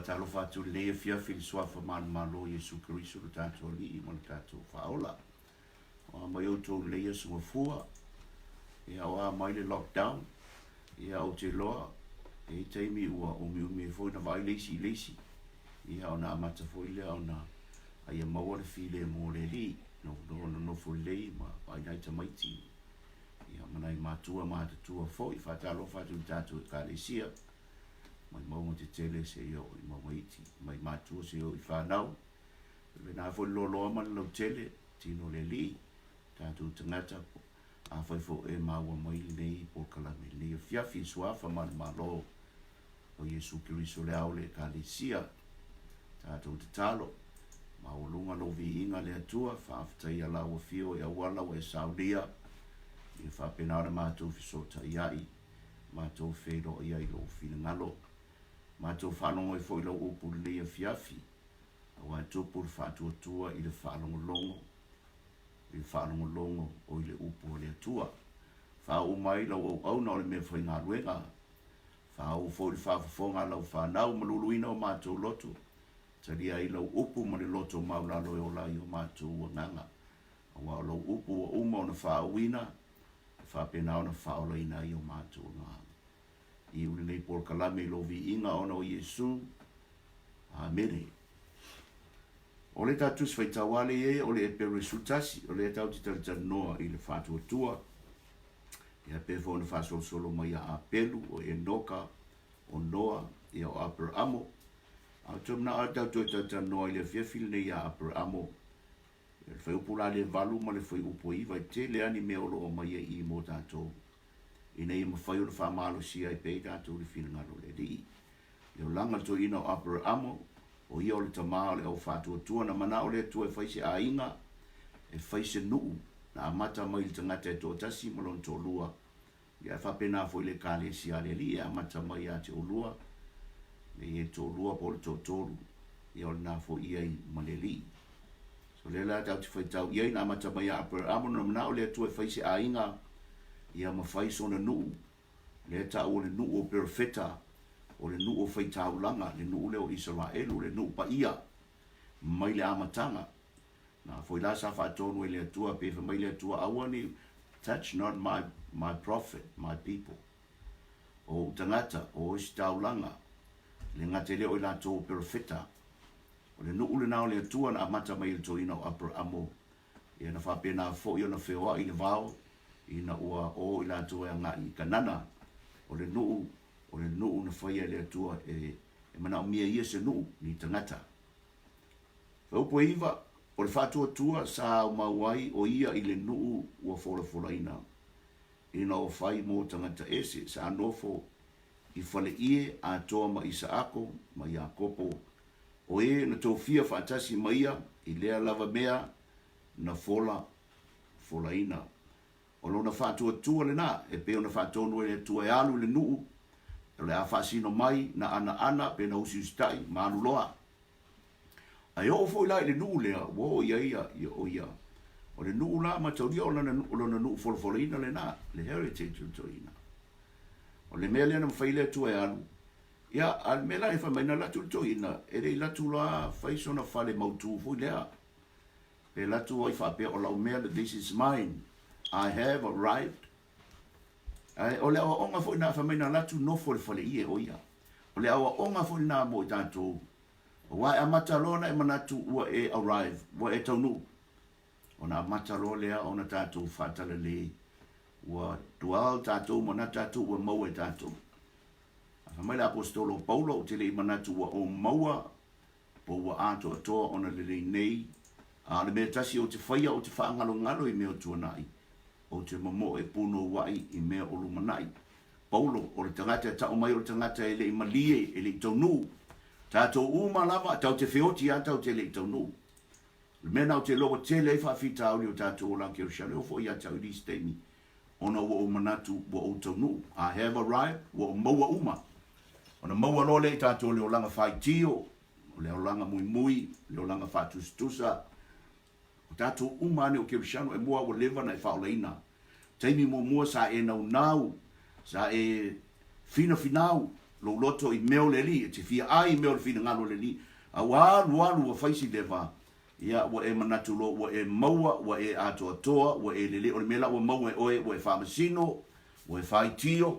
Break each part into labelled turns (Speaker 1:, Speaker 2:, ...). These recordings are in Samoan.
Speaker 1: Faatalofa atu i lenei afiafi i le Suafa Manumalo o Iesu Keriso lo tatou Alii ma lo tatou Faaola. O a mai outou i lenei aso mafua, ia o a mai le lockdown, ia ou te iloa e i ai taimi ua umiumi ai foi ona vaai le isi i le isi, ia ona amata foi lea ona a ia maua le filemu o le Alii, nonofo lelei ma vaai nai tamaiti, ia ma nai matua matutua foi. Faatalofa atu i le tatou Ekalesia mai mauga tetele seia oo i mauga iti, mai matua seia oo i fanau. Faapena foi le loaloa ma le lautele, tino le alii, tatou tagata, afai foi o e maua mai lenei polokalame i lenei afiafi i Suafa ma le Malo o Iesu Keriso le Ao o le Ekalesia. Tatou tatalo, maualuga lou viiga le Atua, faafetaia lau afio i auala ua e saunia, ia faapena ona matou fesootaiai, matou feiloai ai i lou finagalo. Matou faalogo ai foi i lau upu i lenei afiafi, aua e tupu le faatuatua i le faalogologo, i le faalogologo o i le upu a le Atua. Faauu mai lau auauna o le mea faigaluega, faauu foi le faafofoga a lau fanau ma luluina o matou loto, talia ai lau upu ma le loto maulalo e ola ai o matou agaga. Aua o lau upu ua uma ona faaauina, e faapena ona faaolaina ai o matou agaga. Iu lenei polokalame i lou viiga ona o Iesu. Amene. O le tatou Tusi Faitau lava lea e o le Eperu e 11, o lea tatou te talatalanoa i le faatuatua, ia pei foi ona faasolosolo mai ia Apelu, o Enoka, o Noa, ia o Aperaamo. A o te manao lava tatou toe talatalanoa i le afiafi lenei ia Aperaamo, Le fuaiupu la le 8 ma le fuaiupu e 9, e tele lava ni mea o lo o aumaia i i mo tatou, ina ia mafai ona faamalosia ai pea i tatou le finagalo o le Alii. Le olaga o le toeaina o Aperamo, o ia o le tama o le au faatuatua, na manao le Atua e fai se aiga, e fai se nuu, na amata mai i le tagata e toatasi ma lona toalua, Ia, e faapena foi i le Ekalesia a le Alii, e amata mai ia te oulua, me i e toalua po o le toatolu, ia o lena foi i ai ma le Alii. So lea la tatou te faitau i ai, na amata mai ia Aperamo, na manao le Atua e fai se aiga, ia ma fai sona nuu, lea e taua o le nuu o Perofeta, o le nuu o faitaulaga, le nuu lea o Isaraelu, le nuu paia mai le amataga. Na foi la sa faatonu e le Atua, pe fai mai le Atua, aua ne i, touch not my, my prophet, my people. O ou tagata, o ositaulaga, le gata e le o i latou o perofeta. O le nuu lena o le Atua na amata mai i le toeaina o Aperamo, ia na faapena foi ona feoai le vao ina ua o i latou e agai i Kanana. O le nuu, o le nuu na faia e le Atua e, e manaomia e ia se nuu, ni tagata. Upu e 9, O le faatuatua sa aumau ai o ia i le nuu ua folafolaina, ina o fai mo tagata ese, sa nofo i faleie atoa ma Isaako ma Iakopo, o e na tofia faatasi ma ia i lea lava mea na fola folaina. O lona faatuatua lena, e pei ona faatonu e le Atua e alu i le nuu, o le a faasino mai na anaana pe na usiusitai ma alu loa. Ae oo foi la i le nuu lea ua oo i ai ia, o ia, o le nuu la mataulia o lana, o lona nuu folafolaina lena, le heritage o le toeaina. O le mea lea na mafai le Atua e alu, ia, a o le mea la e fai mai, na alu atu le toeaina, e le i alu atu la fai sona fale mautu foi lea, pe alu atu ai faapea o lau mea, this is mine, I have arrived. Ae o le aoaoga foi lena, fai mai na alu atu nofo i le faleie o ia. O le aoaoga foi lena mo i tatou, Aua e amata loa ona e manatu ua e arrive, ua e taunuu, ona amata loa lea ona tatou faatalale, ua dwell tatou, manatu tatou ua maua e tatou. A fai mai le Aposetolo o Paulo, ou te le i manatu ua ou maua, po ua atoatoa ona lelei nei, a o le mea tasi ou te faia, ou te faagalogalo i mea o tuanai, Ou te momoe punouai i mea o lumanai. Paulo, o le tagata e tau mai o le tagata e le i malie, e le i taunuu. Tatou uma lava, tau te feoti lava tau te le i taunuu. O le mea na ou te iloa ua tele ai faafitauli o tatou olaga kerisiano, e oo foi ia te au i nisi taimi, ona ua ou manatu ua ou taunuu. I have arrived, ua ou maua uma. Ona maua loa lea i tatou o le olaga faitio, o le olaga muimui, le olaga faatusatusa, O tatou uma ane o Kerisiano e mua ua leva na e faaolaina. Taimi muamua sa e naunau, sa e finafinau. lou loto i mea o le Alii, e te fia ai i mea o le finagalo o le Alii, a ua alu alu ua fai si leva, ia, ua e manatu loa ua e maua, ua e atoatoa, ua e lelei, o le mea la ua maua e oe, ua e faamasino, ua e faitio,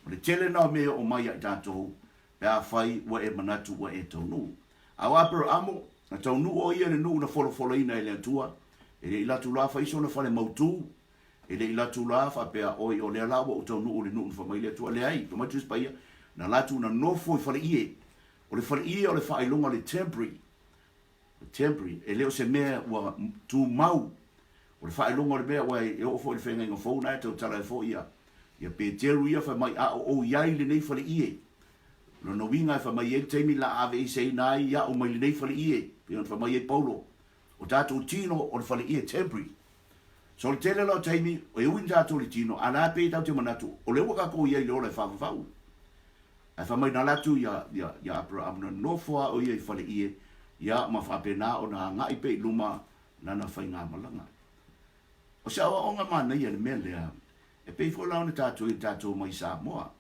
Speaker 1: o le tele lena o mea e oo mai ia i tatou, pe afai ua e manatu ua e taunuu. A o Aperaamo, na taunuu o ia i le nuu na folafolaina e le Atua, e le i latu la fai sona fale mautu, e le i latu la faapea, Oi, o lea la ua ou taunuu i le nuu na fai mai le Atua. Leai, fai mai Tusi Paia, na latu na nofo i faleie. O le faleie o le faailoga o le temporary, temporary, e le o se mea ua tumau. O le faailoga o le mea, ua e oo foi i le feagaiga fou na e tautala ai foi ia, ia Peteru ia fai mai, a o ou i ai i lenei faleie. O lona uiga e fai mai e i ai le taimi la aveeseina ai au mai lenei faleie, pei ona fai mai ai Paulo, o tatou tino o le faleie, temporary. So o le tele la o taimi, e ui na tatou i le tino, a la pei tatou te manatu, o lea ua tatou i ai i le ola e faavavau. Ae fai mai na alu atu ia, ia, ia Aperahama na nofo lava o ia i faleie, ia ma faapena ona agai pea i luma lana faigamalaga. O se aoaoga manaia le mea lea, e pei foi la ona tatou i tatou mai Samoa.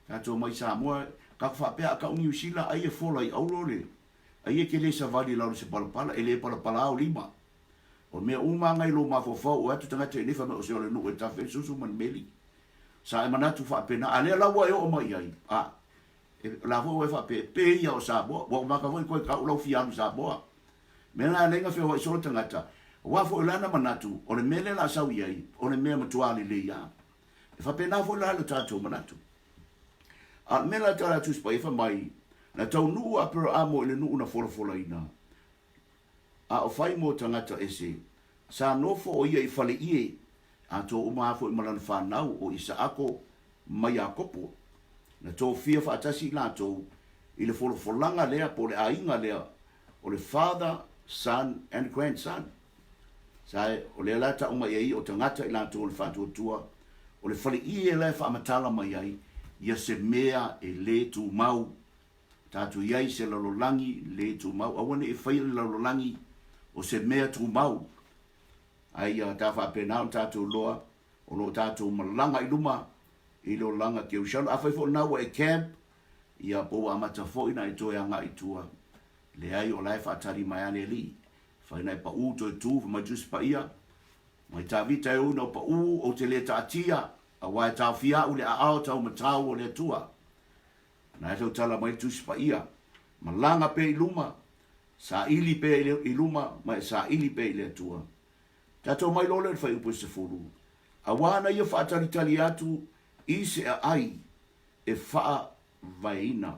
Speaker 1: Tatou mai Samoa, tatou faapea a tau Niu Sila ai e fola i auro le, ai e te le savali i lalo i se palapala, e le palapala ao lima. O mea uma lava na i lou mafaufau, o atu tagata i nei fai mai o se ole nuu e tafe ai susu ma ni meli. Sa e manatu faapena, a lea la ua e oo mai i ai, a, e, o la foi ua e faapea, e pei ia o Samoa, ua maka foi koe tau lau fia alu i Samoa. Mea la lea na feoai solo tagata, aua foi o lana manatu, o le mea lea la sau i ai, o le mea matua lelei lava. E faapena foi la lo tatou manatu. A o le mea la tala atu Tusi fai mai, na taunuu a Aperaamo i le nuu na folafolaina, a o fai mo tagata ese, sa nofo o ia i faleie, atoa uma lava foi ma lana fanau o Isaako ma Iakopo. Na tofia faatasi i latou i le folafolaga lea po o le aiga lea o le father, son and grandson. Sa e, o lea la e tau mai ai o tagata i latou o le faatuatua, o le faleie la e faamatala mai ai ia se mea e le tumau. Tatou i ai i se lalolagi le tumau, aua ne i faia le lalolagi o se mea tumau, ae ia ta faapena ona tatou iloa o lo o tatou malaga i luma i le olaga Keusiano. Afai foi o lena ua e camp, ia po ua amata foi ona e toe agai i tua, leai o la e faatali mai lava le Alii. Fai na e paʻu toe tu, fai mai Tusi Paia, Mai Tavita e ui na o paʻu, ou te le taatia, aua e taofia aʻu i le aao taumatau o le Atua. Na e tautala mai le Tusi Paia, Malaga pea i luma, saili pea i luma, ma e saili pea i le Atua. Tatou mai loa lea i le fuaiupu e 10, Aua na ia faatalitali atu i se aai e faavaeina.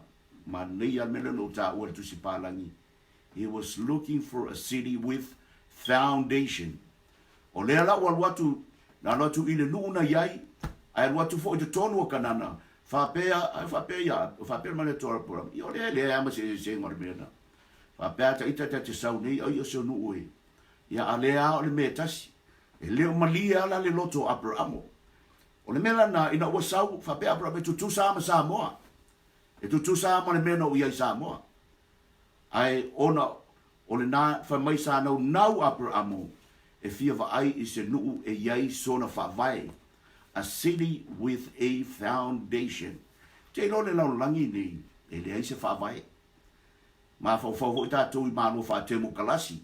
Speaker 1: Manaia le mea lea na ou taua i le Tusi Palagi, He was looking for a city with foundation. O lea la ua alu atu, na alu atu i le nuu na i ai, ae alu atu foi i totonu o Kanana, faapea, ae faapea ia, faapea mai le Atua Aperama, ia o lea e leai lava ma se eseesega o le mea lena. Faapea ta ita ta te sau nei, ai o se nuu e, ia a lea lava o le mea e tasi. E le o malie lava la le loto o Aperamo. O le mea la lena, ina ua sau, faapea Aperamo, e tutusa lava ma Samoa. E tutusa lava ma le mea na ou i ai i Samoa. Ae ona o lena fai mai sa naunau Aperamo e fia vaai i se nuu e i ai sona faavae, a city with a foundation. Te iloa le lalolagi nei e leai se faavae. Mafaufau foi tatou i Malo faatemokalasi,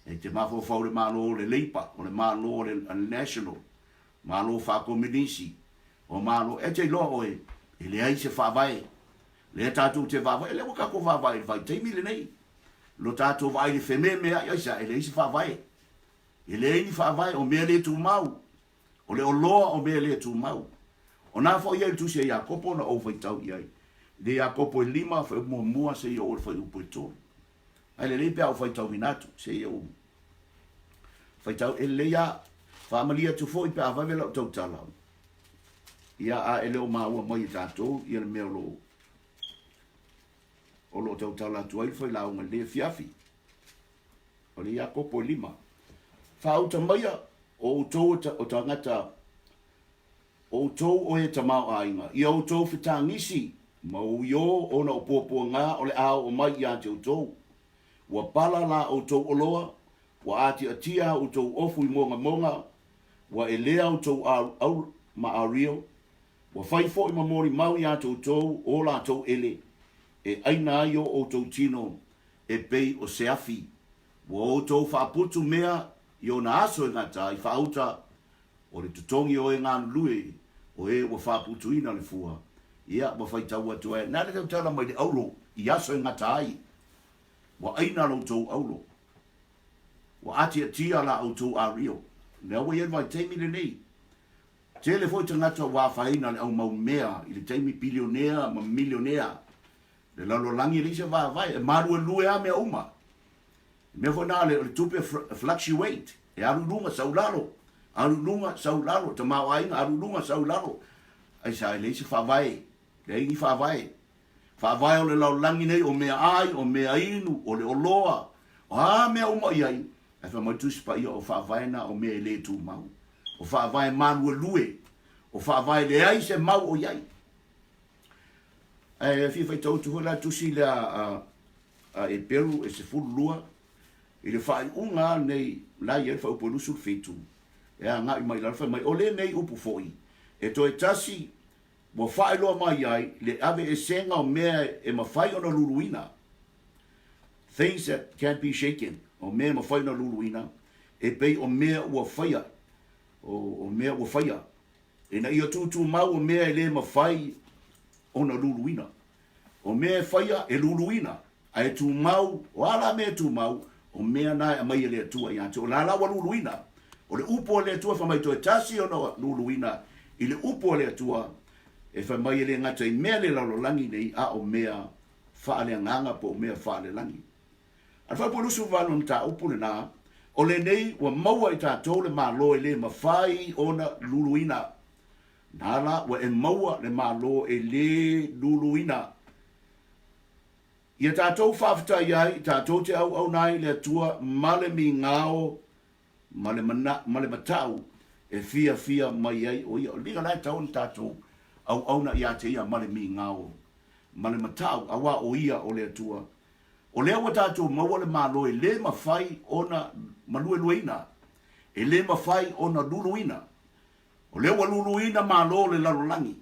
Speaker 1: e te mafaufau i le Malo o le Labour, o le Malo o le National, Malo faakominisi, o Malo, e te iloa oe e leai se faavae. Lea tatou te vaavaai, lea ua tatou vaavaai i le vaitaimi lenei. Lo tatou vaai i le fememeai, aisea, e leai se faavae. E leai ni faavae, o mea le tumau. O le oloa o mea le tumau. O na foi ia i le tusi a Iakopo na ou faitau i ai. I le Iakopo e 5, fuaiupu muamua seia oo i le fuaiupu e 3. Ae lelei pe a ou faitauina atu, seia ou faitau, e lelei lava. Faamalie atu foi pe a vave lau tautala. Ia, a e le o maua mai e tatou ia le mea o lo o o lo o tautala atu ai le failauga i lenei afiafi. O le Iakopo e 5. Faauta maia o outou o tagata, o outou o e tamaoaiga, ia outou fetagisi ma uiō ona o puapuaga o le a oo mai ia te outou. Ua pala la outou oloa, ua atiatia a outou ofu i mogamoga, Ua elea outou au ma Ariel, Ua fai foi ma molimau iā toutou o latou ele e ʻaina ai o ʻoutou tino e pei o se afi. Ua outou faaputu mea i ona aso e gata ai faauta, o le totogi o e galulue o e ua faaputuina le fua. Ia, ua faitau atu ai, na le tautala mai le auro i aso e gata ai. Ua ʻaina la outou auro. Ua atiatia la outou ario. Lea ua i ai le vaitaimi lenei. Tele foi tagata ua afaina le au mau mea i le taimi bilionea ma milionea. Le lalolagi e leai se vaavae, e maluelue a mea uma. Le mea foi na o le tupe e fluctuate, e alu i luga sau i lalo, alu i luga sau i lalo, tamaoaiga alu i luga sau i lalo. Aisea? E leai se faavae, leai ni faavae. Faavae o le lalolagi nei o mea ai, o mea inu, o le oloa, o a mea uma i ai, ae fai mai le Tusi Paia o faavae na o mea e le tumau, o faavae maluelue, o faavae leai se mau o i ai. Ae fia faitau atu foi la tusi lea a, a Eperu e 12 i le faaiuga lava lenei la i ai le faaupu e 27 e agai mai i lalo fai mai o lenei upu foi e toe tasi ua faailoa mai ai le aveesega o mea e mafai ona luluina, things that can be shaken, o mea e mafai ona luluina, e pei o mea ua faia, o, o mea ua faia, ina ia tūtūmau o mea e le mafai ona luluina. O mea e faia e luluina, ae tumau, o a la mea e tumau? O mea na e aumai e le Atua ia te oe. O la la ua luluina. O le upu a le Atua fai mai toe tasi ona luluina i le upu a le Atua e fai mai e le gata i mea le lalolagi nei a o mea faaleagaga po o mea faalelagi. A le faaupu 28 o le mataupu lena, o lenei ua maua i tatou le Malo e le mafai ona luluina. Na la ua e maua le Malo e le luluina. Ia tatou faafetai ai, tatou te auauna ai i le Atua ma le migao ma le mana, ma le matau e fiafia mai ai o Ia. O le uiga la e tatau ona tatou auauna ia te Ia ma le migao ma le matau, auā o Ia o le Atua. O lea ua tatou maua le Malo e le mafai ona maluelueina, e le mafai ona luluina. O lea ua luluina Malo o le lalolagi,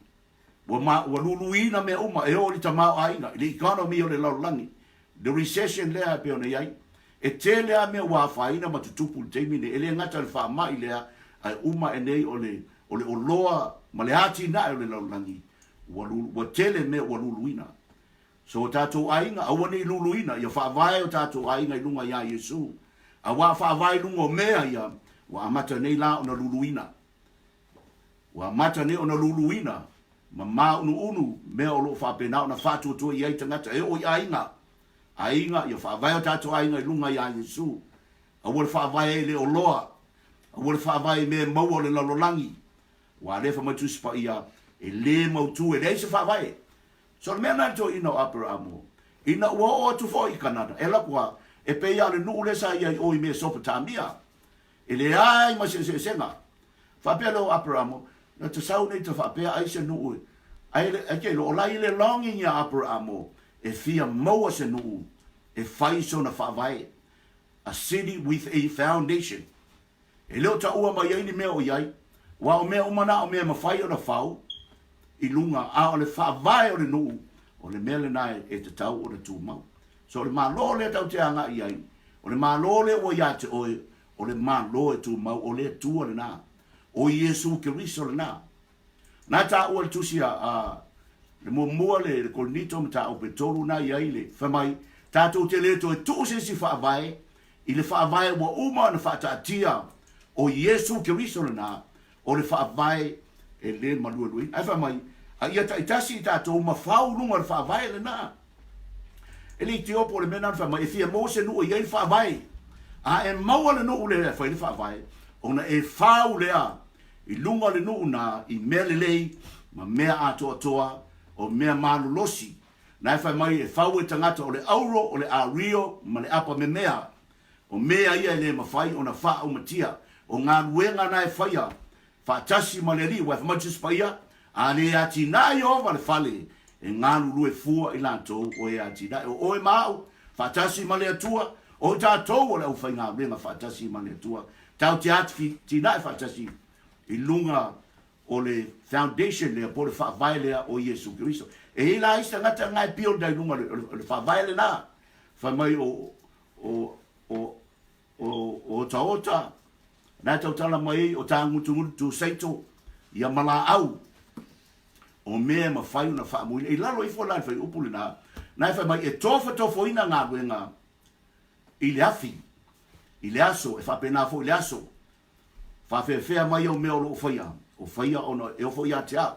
Speaker 1: Ua ma, ua luluina mea uma e oo i le tamaoaiga, i le economy o le lalolagi, le recession lea e pei ona i ai. E tele lava mea ua afaina ma tutupu i le taimi lenei, e le gata i le faamai lea, ae uma ae nei o le, o le oloa ma le atinae o le lalolagi, ua lulu, ua tele mea ua luluina. So o tatou aiga, aua ne i luluina, ia faavae o tatou aiga i luga iā Iesu. Aua a faavae i luga o mea ia, ua amata nei la ona luluina. Ua amata nei ona luluina ma māunuunu mea o lo o faapena ona faatuatua i ai tagata e oo i aiga. Aiga, ia faavae o tatou aiga i luga iā Iesu. Aua le faavae i le oloa, aua le faavae i mea e maua o le lalolagi. Aua lea fai mai Tusi Paia, e le mautu, e leai se faavae. So o le mea lena i le toeaina o Aperamo, ina ua oo atu foi i Kanana, e alu atu lava, e pei lava o le nuu lea sa i ai i o i Mesopotamia. E leai ma se eseesega. Faapea lea o Aperamo, Na ta sau nei ta faapea ai se nuu e, ai le, ai ke iloa, o la i le longing ia Aperamo e fia maua se nuu e fai sona faavae, a city with a foundation. E le o taua mai ai ni mea o i ai, aua o mea uma na o mea e mafai ona fau i luga, a o le faavae o le nuu, o le mea lena e tatau ona tumau. So o le Malo lea tatou te agai i ai, o le Malo lea ua ia te oe, o le Malo e tumau, o le Atua lena. O Iesu Keriso lena. Na taua le tusi a, a le muamua le, le Korinito mataupu e tolu na i ai le fai mai, tatou te le toe tuu se isi faavae i le faavae ua uma ona faataatia, o Iesu Keriso lena, o le faavae e le maluelueina. Ae fai mai, a ia taitasi i tatou ma fau luga o le faavae lena. E le itio po o le mea lena na fai mai, e fia maua se nuu e i ai le faavae. A e maua le nuu lea e fai le faavae, ona e fau lea i luga o le nuu na i mea lelei ma mea atoatoa, o mea malolosi. Na e fai mai e fau e tagata o le auro, o le ario ma le apa memea. O mea ia e le mafai ona faaaumatia, o galuega na e faia faatasi ma le Alii, aua e fai mai le Tusi Paia, A le atinae Ieova le fale, e galulue fua i latou o e atinae. O oe ma au, faatasi ma le Atua, o i tatou o le aufaigaluega faatasi ma le Atua, tatou te atinae faatasi i luga. o le foundation lea po o le faavae lea o Iesu Keriso. E i ai la isi tagata na e build ai i luga o le faavae lena, fai mai o, o, o, o, o otaota, na e tautala mai ai o tagutugutu seito, ia ma laau, o mea e mafai ona faamuina. I lalo ifo la i le fuaiupu lena, na e fai mai e tofotofoina galuega i le afi, i le aso, e faapena foi i le aso. Faafeafea mai au mea o lo o faia, o faia ona e ofo ia te au.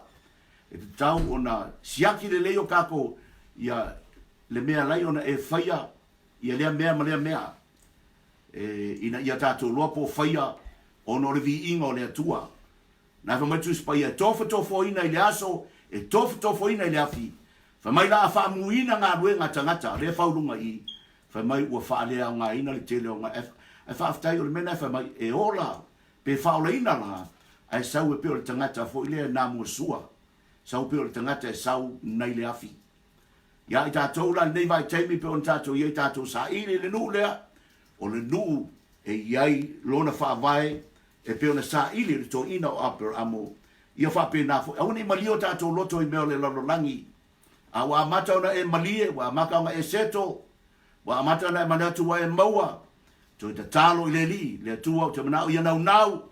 Speaker 1: E tatau ona siaki lelei o kākou ia le mea lai ona e faia ia lea mea ma lea mea. E, ina ia tātou loa po o faia ona o le viiga o le Atua. Na fai mai Tusi Paia, e tofotofoina i le aso, e tofotofoina i le afi. Fai mai la a faamuina galuega a tagata, lea e fau luga i i, fai mai ua faaleaogaina le tele o ga, ae faafetai o le mea lena e fai mai, e ola, pe faaolaina la, ae sau e pei o le tagata foi lea e namuasua, sau pei o le tagata e sau nai le afi. Ia i tatou la i lenei vaitaimi pei ona tatou i ai tatou saili i le nuu lea, o le nuu e i ai lona faavae E pei ona saili le toeaina o Aperamo, ia faapena foi, aua ne i malie o tatou loto i mea o le lalolagi, a ua amata ona e malie, ua amata ona e settle, ua amata ona e manatu ua e maua, toe tatalo i le Alii, le Atua ou te manao ia naunau,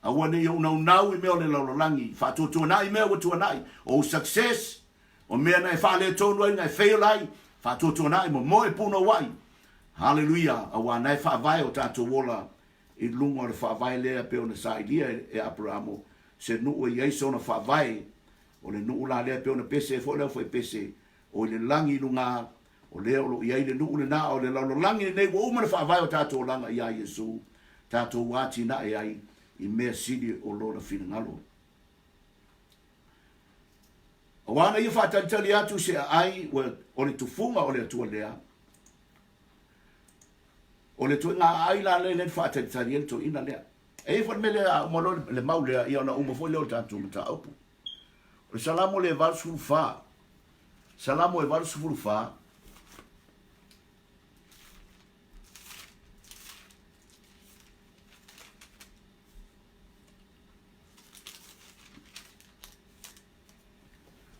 Speaker 1: aua ne i ou naunau i mea o le lalolagi, faatuatuanai mea ua tuanai, o ou success, o mea na e faaletonu ai, na e fail ai, faatuatuanai, momoe punouai, Haleluia, auā na e faavae o tatou ola i luga o le faavae lea e pei ona sailia e Aperamo se nuu e i ai sona faavae, o le nuu la lea e pei ona pese ai foi le aufaipese, o i le lagi i luga, o lea o lo o i ai le nuu lena, a o le lalolagi lenei ua uma ona faavae o tatou olaga iā Iesu, tatou atinae ai i mea sili o Lona finagalo. Auā na ia faatalitali atu se aai ua o le tufuga o le Atua lea, O le toeaina aai la lea na faatalitali ai le toeaina lea. E i ai foi le mea lea a uma loa le mau lea, ia ona uma foi lea o le tatou mataupu. O le Salamo lea e 84, Salamo e 84,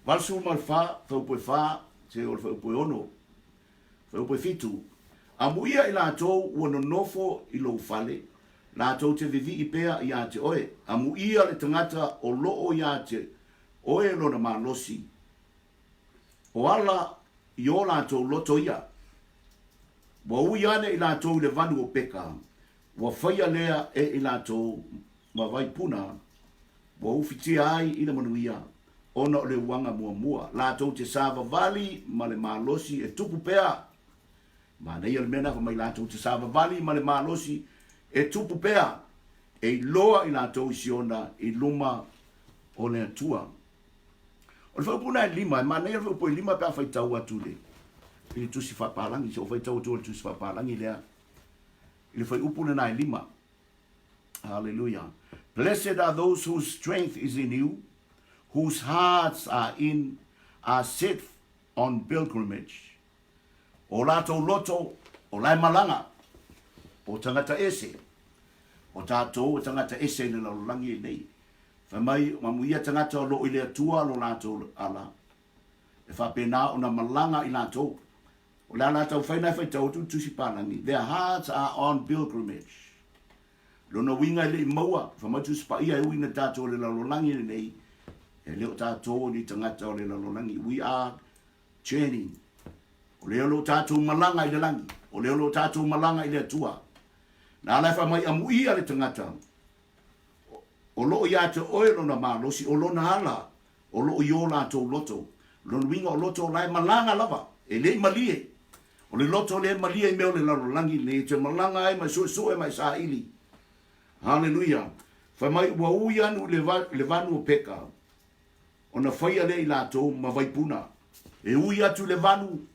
Speaker 1: 84, fuaiupu e 4, seia o le fuaiupu e 6. Fuaiupu e 7, Amuia i latou ua nonofo i lou fale, latou te vivii pea iā te oe. Amuia le tagata o loo iā te oe lona malosi, o ala i o latou loto ia. Ua ui ane i latou i le vanu o peka, ua faia lea e i latou ma vaipuna Ua ufitia ai i le manuia ona o le uaga muamua, latou te savavali ma le malosi e tupu pea. Manaia le mea lena fai mai latou te savavali ma le malosi e tupu pea, e iloa i latou i Siona i luma o le Atua. O le fuaiupu lena e lima, e manaia le fuaiupu e lima pe a faitau atu i le, i le tusi faapalagi. Se i ou faitau atu i le tusi faapalagi lea i le fuaiupu lena e lima. Hallelujah. Blessed are those whose strength is in you, whose hearts are in are set on pilgrimage. O latou loto, o lae malaga, o tagata ese, o tatou o tagata ese i le lalolagi lenei. Fai mai, mamuia tagata o loo i le Atua lo latou ala, e faapena ona malaga i latou. O le a la taumafai na e faitau atu le Tusi Palagi, Their hearts are on pilgrimage. Lona uiga e le i maua, fai mai Tusi Paia e ui ina tatou o le lalolagi lenei, e le o tatou o ni tagata o le lalolagi. We are journeying. O lea o lo o tatou malaga i le lagi, o lea o lo o tatou malaga i le Atua. Na ala e fai mai amuia le tagata o lo o ia te oe lona malosi, o lona ala o lo o i o latou loto. Lona uiga o loto o la e malaga lava, e le i malie. O le loto lea e malie i mea o le lalolagi lenei, e te malaga ai ma e suesue ma e saili. Haleluia! Fai mai ua ui anu i le, le vanu o Peka, ona faia lea i latou ma vaipuna. E ui atu i le vanu,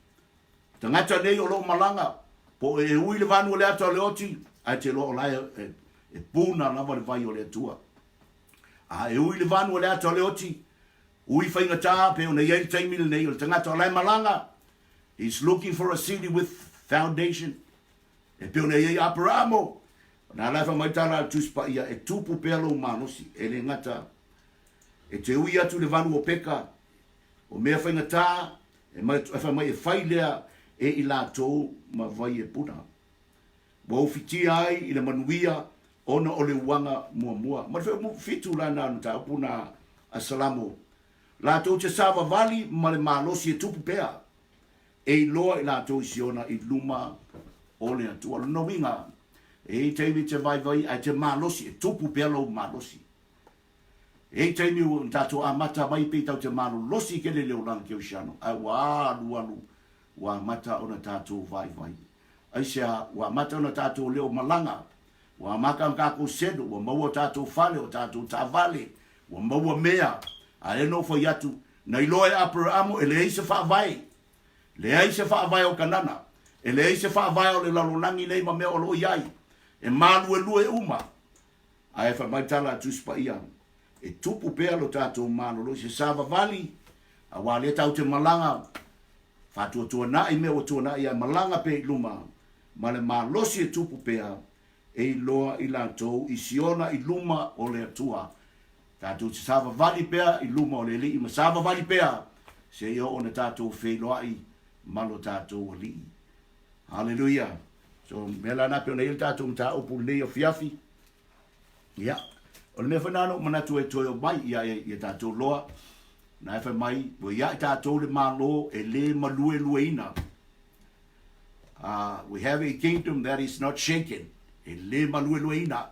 Speaker 1: tagata nei o lo o malaga, po e ui le vanu o le ata o le oti, ae te iloa o la e, e, e puna lava le vai o le Atua. A e ui le vanu o le ata o le oti, ui faigata pei ona i ai le taimi lenei, o le tagata o la e malaga, he's looking for a city with foundation. E pei ona i ai Aperamo, na la e fai mai tala a le Tusi Paia, e tupu pea lou malosi, e le gata. E te ui atu i le valu o peka, o mea faigata, e mai, e fai mai e fai lea e i latou ma vai e puna. Ua ufitia ai i le manuia ona o le uaga muamua. Ma le 7 la na o le mataupu na a Salamo, latou te savavali ma le malosi e tupu pea, e iloa i latou i Siona i luma o le Atua. O lona uiga, e i ai taimi e te vaivai ae te malosi, e tupu pea lou malosi. E i ai taimi ua tatou amata mai pei tatou te malolosi tele i le olaga kerisiano, ae ua alualu ua amata ona tatou vaivai. Aisea? Ua amata ona tatou leo malaga, ua amata ona tatou selu, ua maua o tatou fale, o tatou taavale, ua maua mea. A lea na ou fai atu, na iloa e Aperamo e leai se faavae, leai se faavae o Kanana, e leai se faavae o le lalolagi nei ma mea o lo o i ai, e maluelue uma. Ae fai mai tala a Tusi Paia, e tupu pea lo tatou malolo i se savavali, aua lea tatou te malaga faatuatuanai mea ua tuanai ae malaga pea i luma ma le malosi e tupu pea e iloa i latou i Siona i luma o le Atua. Tatou te savavali pea i luma o le Alii ma savavali pea seia oo ina tatou feiloai ma lo tatou Alii. Haleluia! So, mea la na pei ona i ai le tatou mataupu i lenei afiafi. Ia, o le mea foi na na ou manatu ai toe omai ia, ia tatou loa, na e fai mai, ua ia i tatou le Malo e le maluelueina. We have a kingdom that is not shaken. E le maluelueina.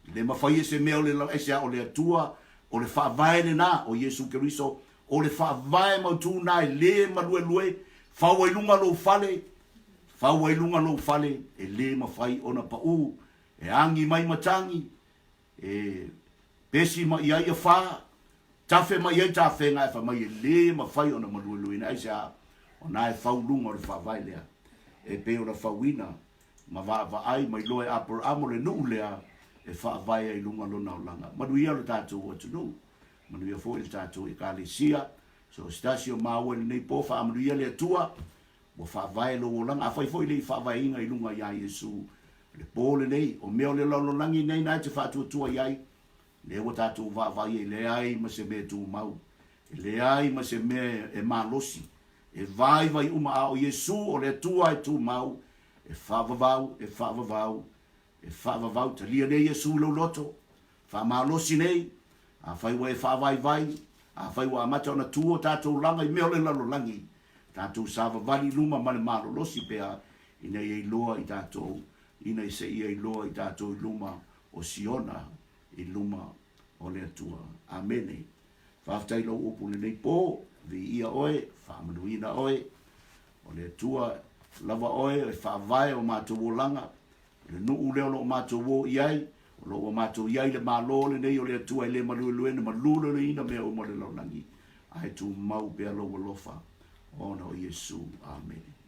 Speaker 1: E le mafai e se mea o le aisea o le Atua, o le faavae lena o Iesu Keriso, o le faavae mautū na e le maluelue, fau ai luga lou fale, fau ai luga lou fale, e le mafai ona paū, e agi mai matagi, e pesi mai ai afa, tafe mai ai tafega ae fai mai e le mafai ona maluelueina. Aisea? O na e fau luga o le faavae lea, e pei ona fauina ma vaavaai ma iloa e Aperamo le nuu lea e faavae ai luga lona olaga. Manuia lo tatou atunuu, manuia foi le tatou Ekalesia, so o se tasi o maua i lenei po, faamanuia le Atua, ua faavae lou olaga. Afai foi le i faavaeina i luga iā Iesu le po lenei, o mea o le lalolagi nei na e te faatuatua i ai, lea ua tatou vaavaai e leai ma se mea e tumau, e leai ma se mea e malosi, e vaivai uma, a o Iesu o le Atua e tumau, e faavavau, e faavavau, e faavavau. Talia nei Iesu i lou loto, faamalosi nei, afai ua e faavaivai, afai ua amata ona tu o tatou laga i mea o le lalolagi, tatou savavali i luma ma le malolosi pea, ina ia iloa i tatou, ina se ia iloa i tatou i luma o Siona, i luma o le Atua. Amene. Faafetai i lou upu i lenei po, viia oe, faamanuina oe, o le Atua lava oe e faavae o matou olaga, o le nuu lea o lo o matou o i ai, o lo o ua matou i ai i le Malo lenei o le Atua e le malueluena malulelueina mea uma o le lalolagi, ae tumau pea lou alofa ona o Iesu. Amene.